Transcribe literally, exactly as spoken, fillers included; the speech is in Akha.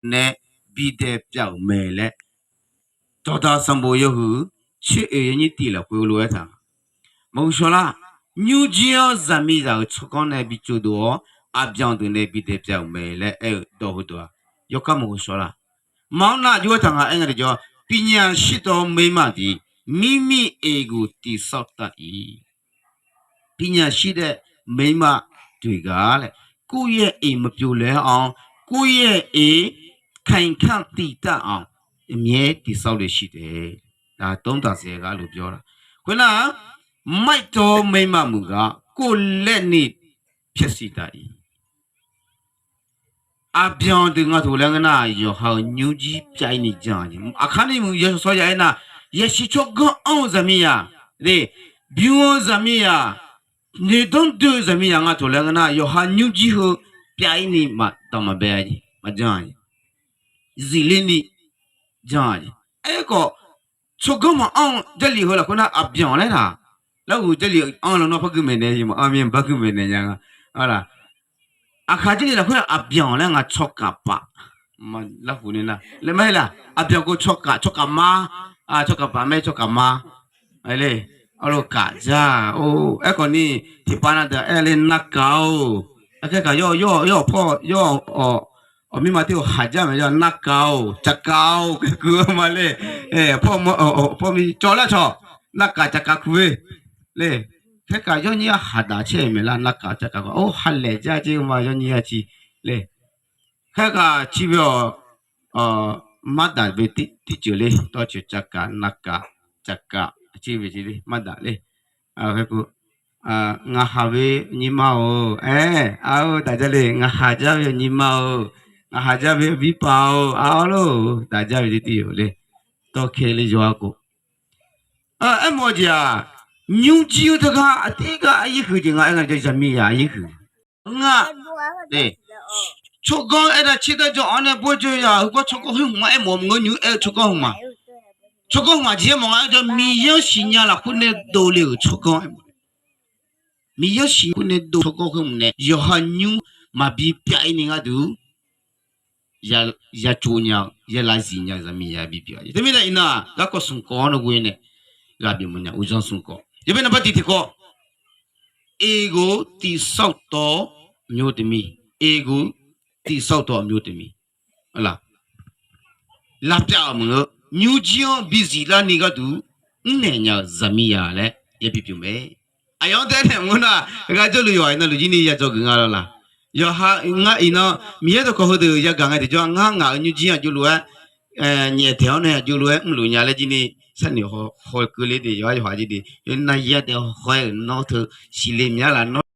nae bidae pyav-euq mae laer, dawqdaq sanqbof yawhuiq tser oeq yawnyir tiv lafkhoer lof-aer taq, maqghovshaw lar. Nymrjir-anr zaqmiqzaq-euq tsawrganr nae bitsov dov-awr, aqbyan deuq nae bidae pyav-euq mae laer aer-eu dawq heudawq-aq, yawkar maqghovshaw lar. Maqanr nar aqjox-aer taq nga aer nga tiqjawr, ပညာရှိသောမိန်းမသည် မိမိအိမ်ကို တည်ဆောက်တတ်၏. ပညာရှိတဲ့မိန်းမတွေက တဲ့ ကိုယ့်ရဲ့အိမ်မပြိုလဲအောင် ကိုယ့်ရဲ့အိမ် ခိုင်ခံ့တည်တတ်အောင် အမြဲတည်ဆောက်လေ့ရှိတယ်. ဒါသုံးသပ်စရာက အဲ့လိုပြောတာ. ခုနက မိုက်သောမိန်းမမူကား ကိုယ်လက်နှင့် ဖျက်ဆီးတတ်၏. Aqbyan deuq nga taq laer ngeur nar, yawqha-euq nymrjir pyav-ir ni jan-eu jeq. Aqkar ni muiq yawshawr shawr ya-aer nar, yasiq tsawrganr anr-eu zaqmiqzaq, bymr-eu zaqmiqzaq, noeqdanr doe-eu zaqmiqzaq nga taq laer ngeur nar, yawqha nymrjir heu pyav-ir ni maqdanq maqbae-a jeq, maqjan-a jeq. Zifler ni jan-a jeq. Aerkhawf, tsawrganr maqanr-eu Jarlif heu lafkhoer nar, aqbyan laer taq. Larhuq Jarlif anr-eu lawnmr par gui maeqnaeq, maqanr mir bar gui maeqnaeq nya nga. Aqkaq Jarlif lafkhoer aqbyan laer nga tsawrkaf paf. Larhuq ni nar laer ma-aer laq, aqbyan kov tsawrkaf, tsawrkaf mar, tsawrkaf paf mae, tsawrkaf mar. Aerle, arlo kaf jar-or. Aerkhawf ni, tiqpav nav deuq aer le narkaf-or. Aerkhaer kaq yawr, yawr, yawr-awq pawr, yawr-awq, awq mirma tir-awq haq jar maeq yawr narkaf-or, caqkaf-or, kae kuv-eu ma le. Pawr, pawr mir cawv lar cawq, narkaf caqkaf kuv-e le. Khaer kaq yawnyir-a haqdaq caer-eu maeqlar, narkaf caqkaf kuv-a, or, haqlaeq jar caer-eu ma yawnyir-a ci le. Khaer kaq ci ve-awq, mardaq ve tirceuq le, tawrceuq caqkaf, narkaf caqkaf, aqcir ve le, mardaq le. Ngaqhaq ve nyirma-or, aer, ar-or, daq jar le, ngaqhaq jar ve nyirma-or, ngaqhaq jar ve-eu birpav-or, ar-or, daq jar ve tirtiv-euq le. Tawrkae le yawqha khof. Aermawf-eu jeq-aq, nymrjir-eu teugar aqtirgar aqyir huiq jeq nga aer nga, zaqmiqzaq aqyir huiq nga. Tsawrganr aernav tser dar jawr-anr nae bawr jawr ya, heugar tsawrganr khoer hmq-anr aermawf-eu maqngeur nymr aer-eu tsawrganr hmq ma. Tsawrganr hmq aqjeq aermawf nga aer jawr, Miqyaer-anr siqnya lafkhoer nae dovle-euq tsawrganr aermawf. Miqyaer-anr siqnya khoer nae dov tsawrganr khoer hmq nae yawqha nymr maqbi pyav-ir ni gharduq ya tsov nya-eu, ya lav zif nya-eu zaqmiqzaq bipyeuf-a. Teumirnae iqnan-aq, garkawv smq kawv-anr nae ghoe nae ghaq bif mawf nya, uqdzan smq kawv. Yawbae naqbar tiq tiq kawv, เอกที่เศร้าต่อ မျိုးသမီး, เอกที่เศร้าต่อ မျိုးသမီး. Lavpyav-euq maqngeur, nymrjir-anr bizif larni gharduq mrnaeq nya-euq zaqmiqzaq laer yabi pyeuf mae. Aqyawf-anr taef-aer naeq maqngeur nar, heugar jawrluf yawqghaq iqnan luf jir ni ya dzawgeuf nga lawq laq. Yawqha ngar iqnan Miqyaer dawqkawq heudeuq yagaq ngae tiqjawr-aq, ngar ngaq-euq nymrjir aqjox lof-aer nyaeftaeq-awr nae aqjox lof-aer mrluf nya laer jir ni sharnoeq haw keuv le de, yawqha yawqha jir de, yawnar yar taef haw-aer-euq nawr teu siqle mya laf nawr